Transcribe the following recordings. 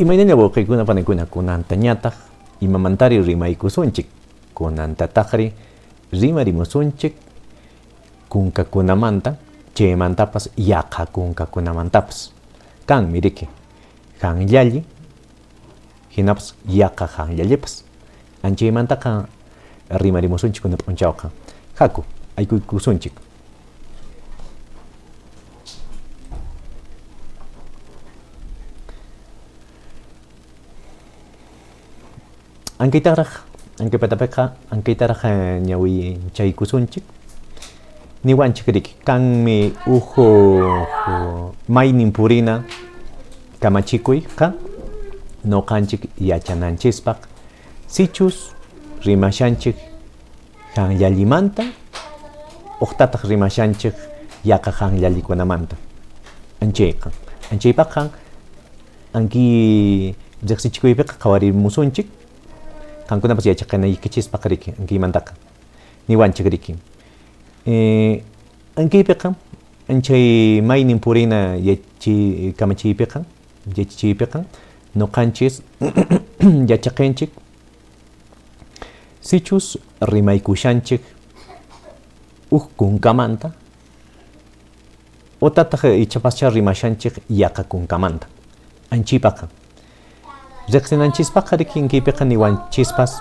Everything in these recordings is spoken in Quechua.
Imaynaña wawqiykuna panikuna kunantañataq imamantari rimaykusunchik, kunantataqri rimarimusunchik kunkakunamanta chaymantapas yaqa kunkakunamantapas. Kanmi riki hanllalli hinapas yaqa hanllallipas. Anchaymantaqa rimarimusunchik kuna p'unchawqa. Haku, aykuykusunchik. Ankaytaraq, ankaypatapiqa ankaytaraq ñawinchaykusunchik. Niwanchik riki, kanmi huk maynin purina kamachikuyqa nuqanchik yachananchispaq sichus rimashanchik hanllallimanta uqtataq rimashanchik yaqa hanllallikunamanta. Anchayqa, anchaypaqqa anki riqsichikuypiqa qhawarimusunchik qankunapas yachaqanaykichispaq riki ankiymantaqa niwanchik riki. Ankiypiqa anchay maynin purina yachi kamachiypiqa yachachiypiqa nuqanchis yachaqinchik sichus rimaykushanchik huk kunkamanta utataq ichapaschá rimashanchik yaqa kunkamanta. Anchaypaqa riqsinanchispaqqa riki ankaypiqa niwanchispas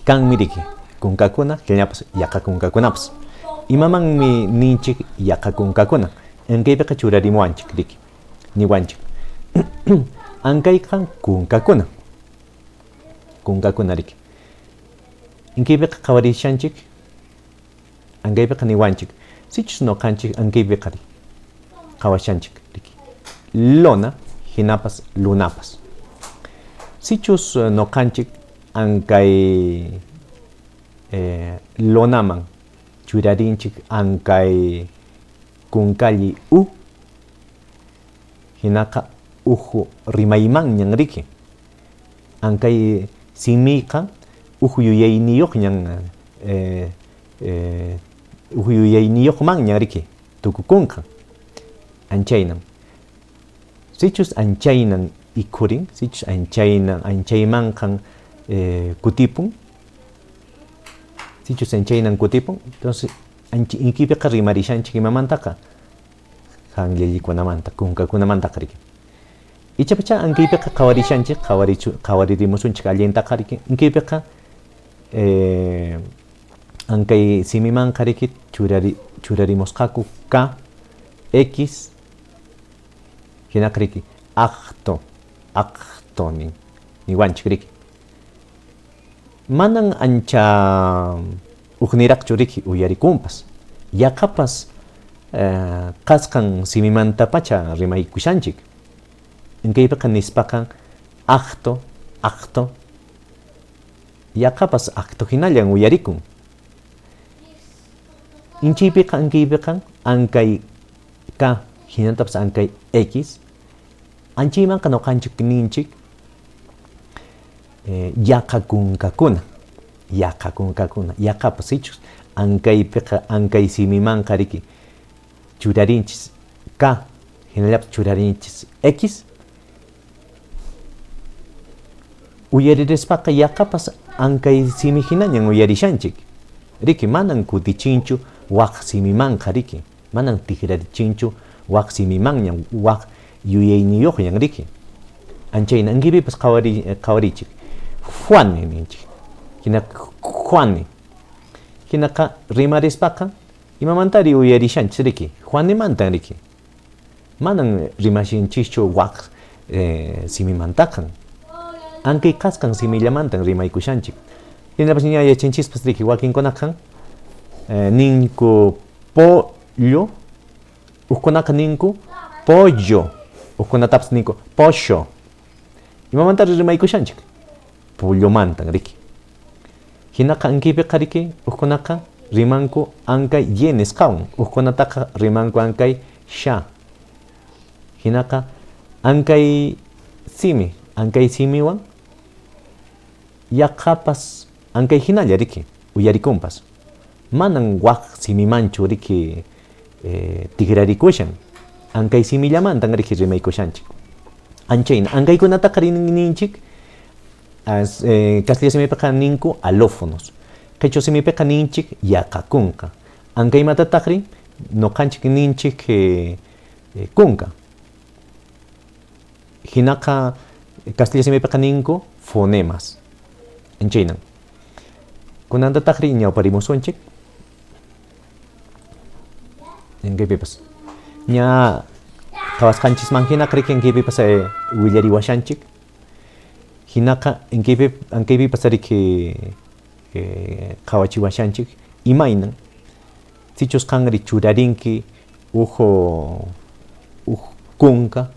kanmi riki kunkakuna hinapas yaqa kunkakunapas. Imamanmi ninchik yaqa kunkakuna? Ankaypiqa churarimuwanchik riki niwanchik ankayqa kunkakuna kunkakuna riki. Ankaypiqa qhawarishanchik ankaypiqa niwanchik sichus nuqanchik ankaypiqa qhawashanchik riki lona hinapas lunapas. Sichus nuqanchik ankay lonaman churarinchik ankay kunkalli u hinaqa uhu rimaymanñan riki. Ankay simiyqa huk yuyayniyuqñan huk yuyayniyuqmanñan riki tukukunqa. Anchaynan. Sichus anchaynan ikhurin, sichus anchaynan anchaymanqan kutipun, sichus anchaynan kutipun, entonces inkipiqa rimarishanchik imamantaqa hanllallikunamanta, kunkakunamantaqa riki. Ichapaschá ankaypiqa qhawarishanchik, qhawaririmusunchik allintaqa riki. Inkaypiqa ankay simimanqa riki churarimusqaku K, X, hinaqa riki acto, acto nin, niwanchik riki. Manan ancha hukniraqchu riki uyarikunpas. Yaqapas qasqan simimantapacha rimaykushanchik. Inkaypiqa nispaqa acto, acto, yaqapas acto hinallan uyarikun. Inchaypiqa ankaypiqa ankay K hinatapas ankay X anchaymanqa nuqanchik ninchik yaqa kunkakuna, yaqa kunkakuna, yaqapas sichus ankaypiqa ankay simimanqa riki churarinchis K hinallapas churarinchis X uyaririspaqa yaqapas ankay simi hinañan uyarishanchik riki manan kutichinchu waq simimanqa riki manan tikrarichinchu waq simimanñan waq yuyayniyuqñan riki. Anchayna ankipipas qhawarichik Juani ninchik hina Juani hinaqa rimarispaqa imamantari uyarishanchis riki Juanimantan riki. Manan rimashanchischu waq simimantaqa. Ankay qasqan simillamantan rimaykushanchik. Hinapas ña yachanchispas riki wakinkunaqa ninku pollo, hukkunaqa ninku pollo, hukkunatapas ninku pollo. Imamantari rimaykushanchik? Pollomantan riki. Hinaqa ankaypiqa riki hukkunaqa rimanku ankay ye nisqawan, hukkunataqa rimanku ankay sha. Hinaqa ankay simi, ankay simiwan yaqapas ankay hinalla riki uyarikunpas. Manan waq simimanchu riki tikrarikushan, ankay simillamantan riki rimaykushanchik. Anchayna ankaykunataqa ninchik kastilla simipiqa ninku alófonos. Qhichwa simipiqa ninchik yaqakunka. Ankaymatataqri ñuqanchik ninchik kunka. Hinaqa kastilla simipiqa ninku fonemas. Anchaynan. Kunantataqri ñawparimusunchik. Ankaypipas. Ña qhawasqanchisman hinaqa riki ankaypipas willariwashanchik. Hinaqa ankaypipas riki qhawachiwashanchik imaynan sichus qanri churarinki uj kunka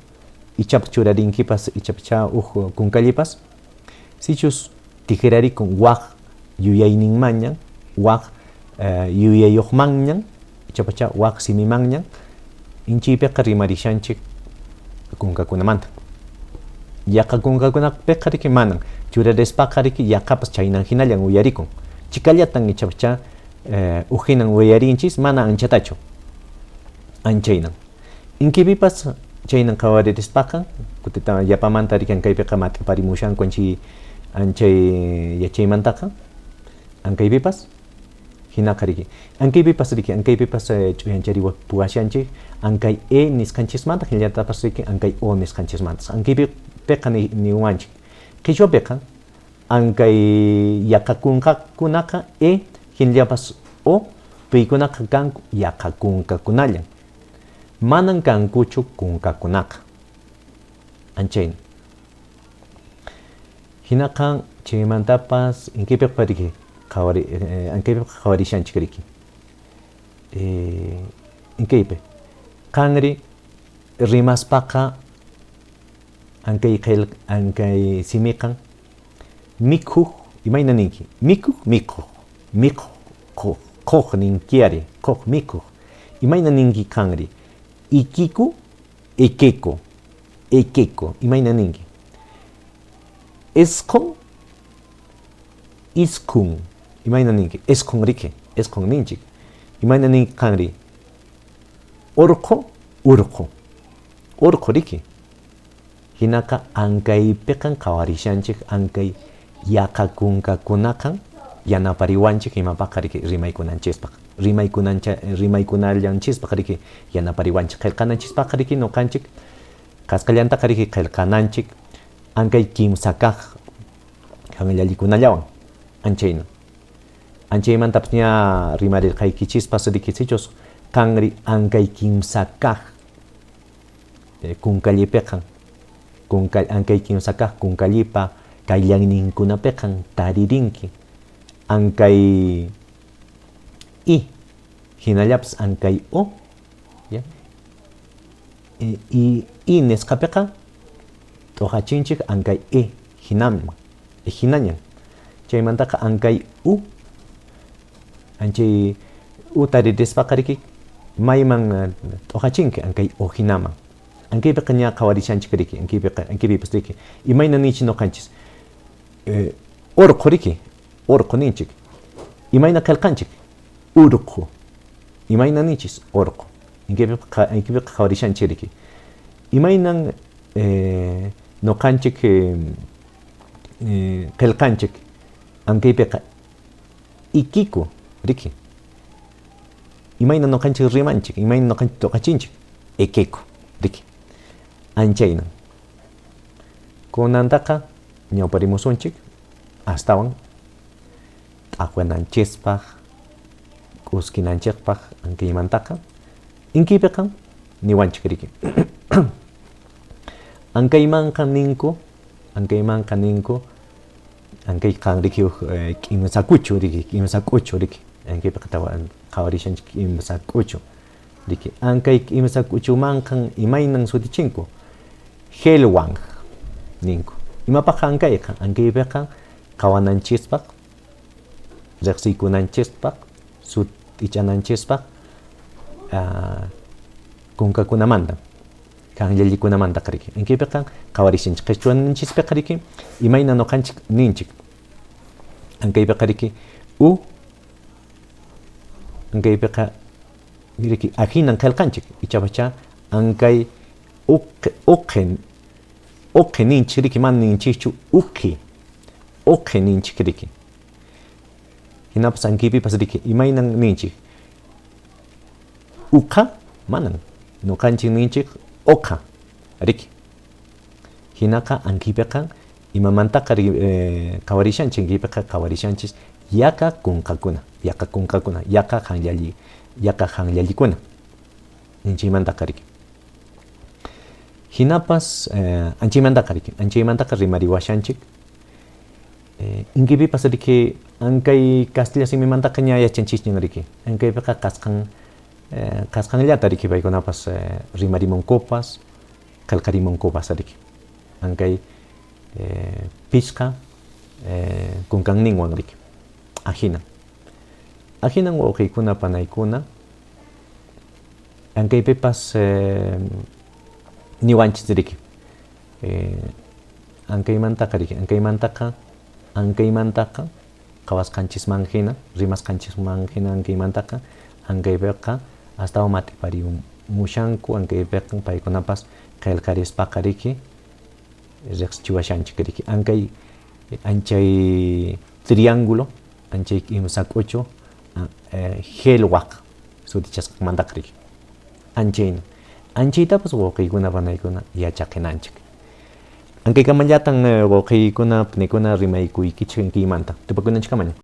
ichapas churarinkipas ichapacha uj kunkallipas sichus tijrarikun waq yuyayninmanñan waq yuyayuqmanñan ichapacha waq simimanñan inchiypiqa rimarishanchik kunkakunamanta. Yaqa kunkakunapiqa riki manan churarispaqa riki yaqapas chaynan hinallan uyarikun. Chikallatan ichapacha uhinan uyarinchis mana anchatachu. Anchaynan. Inkipipas chaynan qhawaririspaqa kutita yapamanta riki ankaypiqa mat'iparimushanku anchay yachaymantaqa ankaypipas hinaqa riki ankaypipas riki ankaypipas ch'uyancharipuwashanchik ankay e nisqanchismanta hinallatapas riki ankay o nisqanchismantas ankaypiqa niwanchik qhichwapiqa ankay yaqakunkakunaqa e hinallapas o paykunaqa kanku yaqakunkakunallan manan kankuchu kunkakunaqa anchayna. Hinaqa chaymantapas inkaypiqa riki ankaypiqa qhawarishanchik riki inkaypi qanri rimaspaqa ankay ankay simiqan mikhuq imayna ninki mikhuq mikhuq mikhuq quq ninki ari quq mikhuq imayna ninki qanri ikiku ekeko ekeko imayna ninki isqun isqun imayna ninki isqun riki isqun ninchik imayna ninki qanri urqu urqu urqu riki hinaqa ankaypiqan qhawarishanchik ankay yaqakunkakunaqan yanapariwanchik imapaqa riki rimaykunanchispaq rimaykunallanchispaq riki yanapariwanchik qillqananchispaq riki ñuqanchik qasqallantaqa riki qillqananchik ankay kimsa kaq hanllallikunallawan anchayna. Anchaymantapas ña rimarirqaykichispas riki sichus qanri ankay kimsa kaq kunkallipiqan ankay kimsa kaq kunkallipa kayllanninkunapiqan taririnki ankay i hinallapas ankay o ya i nisqapiqa t'uqachinchik ankay e hinaman hinañan chaymantaqa ankay u anchay u taririspaqa riki mayman t'uqachinki ankay o hinaman ankaypiqa ña qhawarishanchik riki ankaypiqa ankaypipas riki imayna ninchik ñuqanchis urqu riki urqu ninchik imayna qillqanchik urqu imayna ninchis urqu ankaypiqa ankaypiqa qhawarishanchik riki imaynan ñuqanchik qillqanchik ankaypiqa ikiku riki imayna ñuqanchik rimanchik imayna ñuqanchik t'uqachinchik ekeku riki anchaynan kunantaqa ñawparimusunchik astawan t'aqwananchispaq k'uskinanchikpaq ankaymantaqa inkiypiqa niwanchik riki ankaymanqa ninku ankay qan riki uj k'imsakuchu riki k'imsak'uchu riki ankaypiqa qhawarishanchik k'imsak'uchu riki ankay k'imsak'uchumanqa imaynan sutichinku helwang ninku imapaqqa ankayqa ankaypiqa qhawananchispaq riqsiykunanchispaq sut'ichananchispaq kunkakunamanta kanllallikunamantaqa riki ankaypiqa qhawarishanchik qhichwananchispiqa riki imayna ñuqanchik ninchik ankaypiqa riki u ankaypiqa riki ahinan qillqanchik ichapacha ankay uqi Uqi ninchik riki, mana ninchikchu uqi. Uqi ninchik riki. Hinapas ankaypipas riki, imaynan ninchik? Uqa manan. Nuqanchik ninchik uqa riki. Hinaqa ankaypiqa imamantaqa qawarishanchik, ankaypiqa qawarishanchis yaqa kunkakuna, yaqa kunkakuna, yaqa hanllalli, yaqa hanllallikuna ninchikmantaqa riki. Hinapas anchaymantaqa riki, anchaymantaqa rimariwashanchik. Inkaypipas riki, ankay kastilla simimantaqa ña yachanchisñan riki. Ankaypiqa kasqan kasqanllata riki paykunapas rimarimunkupas, qillqarimunkupas riki. Ankay pichqa kunkanninwan riki. Ahinan. Ahinan wawqiykuna panaykuna, ankaypipas niwanchis riki. Ankaymantaqa riki, ankaymantaqa, ankaymantaqa qhawasqanchisman hina, rimasqanchisman hina ankaymantaqa, ankaypiqa astawan mat'iparimushanku, ankaypiqa paykunapas qillqarispaqa riki riqsichiwashanchik riki. Ankay anchay triángulo, anchay kimsa k'uchu gelwaq sutichasqanmantaqa riki. Anchayna. Anchaytapas wawqiykuna panaykuna yachaqinanchik. Ankaykamallatan wawqiykuna panikuna rimaykuykichik ankaymanta. Tupakunanchikamaña.